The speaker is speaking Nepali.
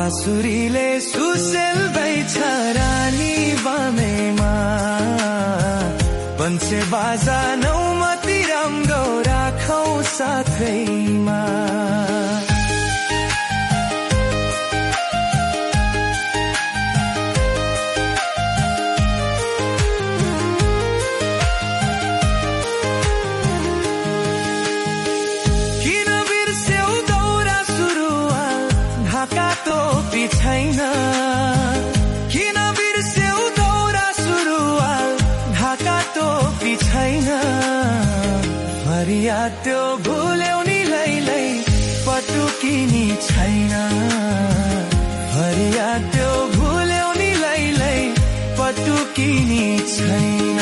बाँसुरीले सुसेल्दै छ रानी बामेमा बन्से बाजा नौमती राम्रो राखौ साथैमा छैन किन बिर्स्यौ दौरा सुरुवाल ढाका टोपी छैन फरिया त्यो भुल्यौ नि लैलै पटुकिनी छैन फरिया त्यो भुल्यौ नि लैलै पटुकिनी छैन